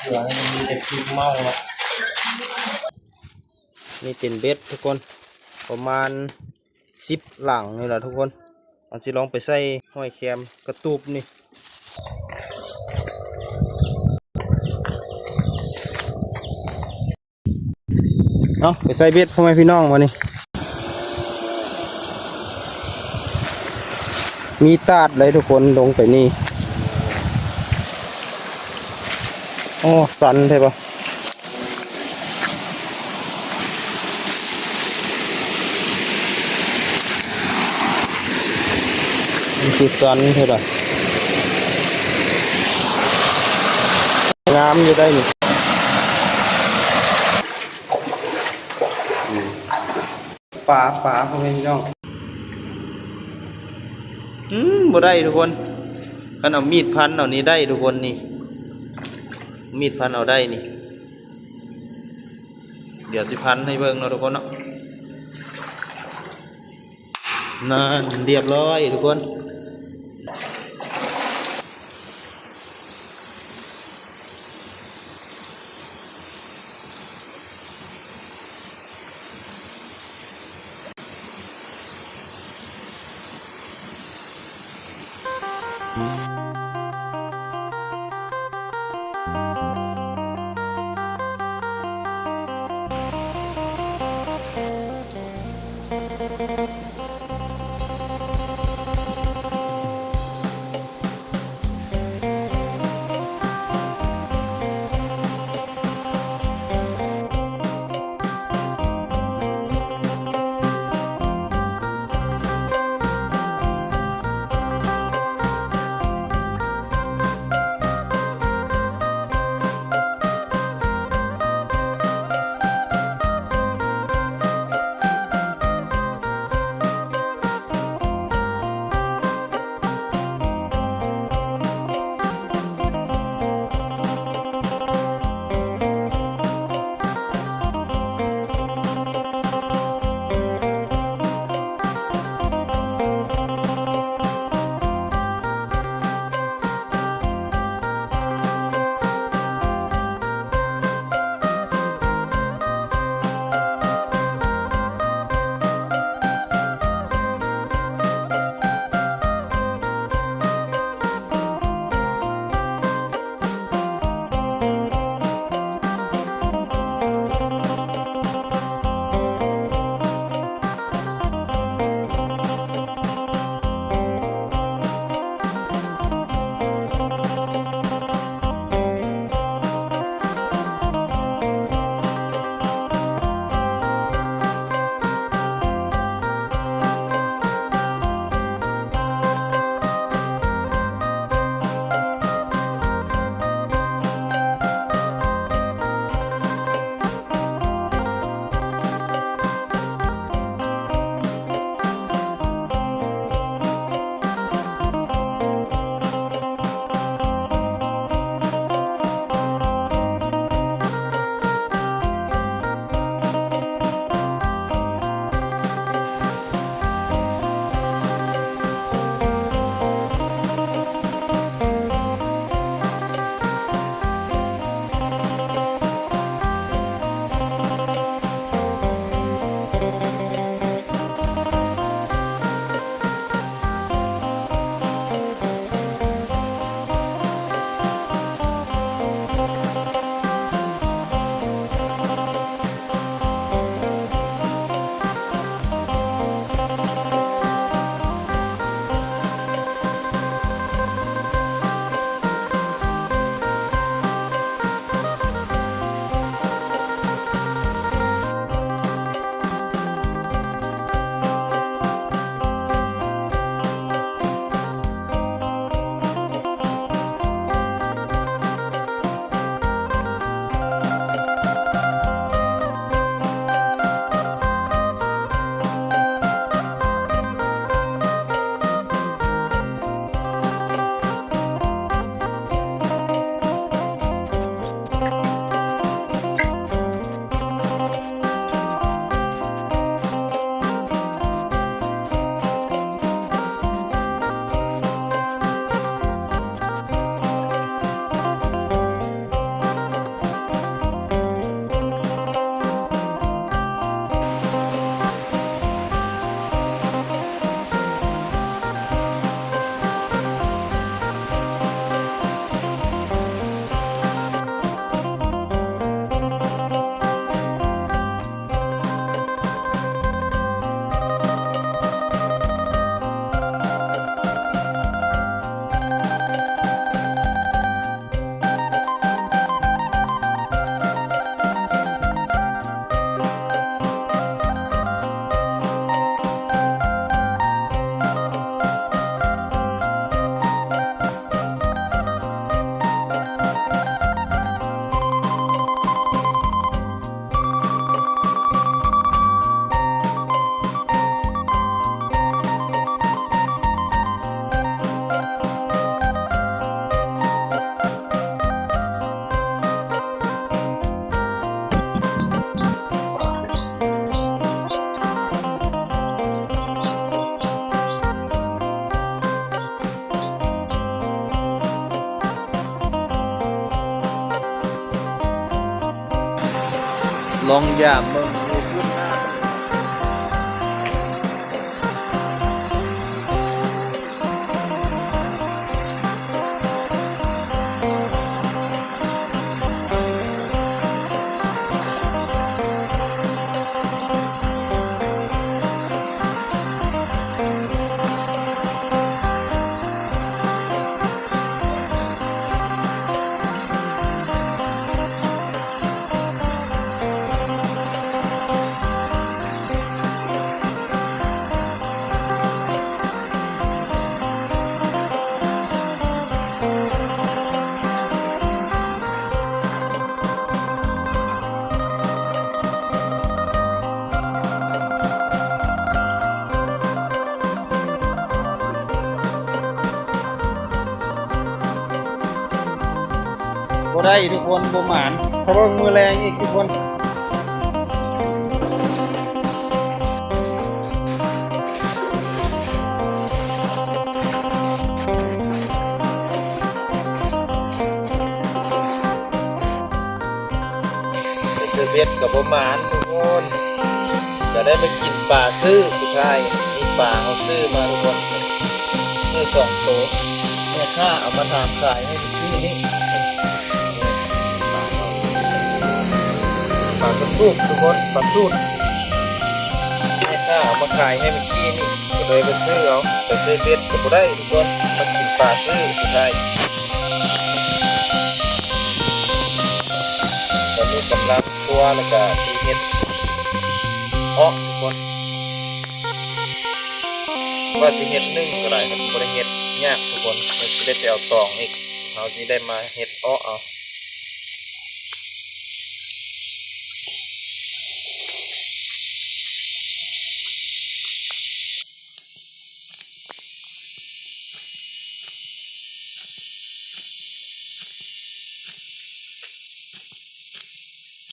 ເຫຼືອມັນມີແຕ່ຄລິບເມົາເນາະ. ນີ້ເປັນເບັດທຸກຄົນ ປະມານສິບຫຼັງນີ້ລະທຸກຄົນ. ເຮົາຊິລອງໄປໃສ່ຫອຍແຄມກະຕູບນີ້. ເອົາ ໄປໃສ່ເບັດ ພໍ່ແມ່ພີ່ນ້ອງ ບາດນີ້. ມີຕາດເລີຍທຸກຄົນ ລົງໄປນີ້. ໂອ້ ຊັນແທ້ປະ? ມັນຄືຊັນແທ້ລະ. ງາມຢູ່ໄດ໋ນີ້. ປາ ປາ ພໍ່ແມ່ພີ່ນ້ອງ. ອືມ ບໍ່ໄດ້ທຸກຄົນ. ຄັນເອົາມີດພັນເອົານີ້ໄດ້ທຸກຄົນນີ້. ມີດພັນເອົາໄດ້ນີ້. ດຽວຊິພັນໃຫ້ເບິ່ງເນາະທຸກຄົນເນາະ. ນັ້ນ ລຽບຮ້ອຍທຸກຄົນ. ລອງຢາມເບິ່ງຢູ່ພື້ນນາ. ບໍ່ໄດ້ທຸກຄົນ ບໍ່ໝານ. ຖ້າເບິ່ງມື້ແລງອີກທຸກຄົນ. ໄປຊື້ເບັດກໍບໍ່ໝານທຸກຄົນ ກໍໄດ້ໄປກິນປາຊື້. ສຸດທ້າຍນີ້ປາເຮົາຊື້ມາທຸກຄົນ ຊື້ສອງໂຕ ແມ່ຄ້າເອົາມາຖາມຂາຍໃຫ້ມື້ກີ້ນີ້. ປາກະສູດທຸກຄົນ ປາສູດ ແມ່ຄ້າເອົາມາຂາຍໃຫ້ມື້ກີ້ນີ້ ກໍເລີຍໄປຊື້ເອົາ. ໄປຊື້ເບັດກໍບໍ່ໄດ້ທຸກຄົນ ມາກິນປາຊື້ສຸດທ້າຍ. ຕອນນີ້ກຳລັງຄົວ ແລ້ວກະຊິເຮັດເອາະທຸກຄົນ ວ່າຊິເຮັດໜຶ້ງກໍໄດ້ ມັນບໍ່ໄດ້ເຮັດຍາກທຸກຄົນ ມັນຊິໄດ້ໄປເອົາຕອງອີກ ເຮົາຊິໄດ້ມາເຮັດເອາະເອົາ.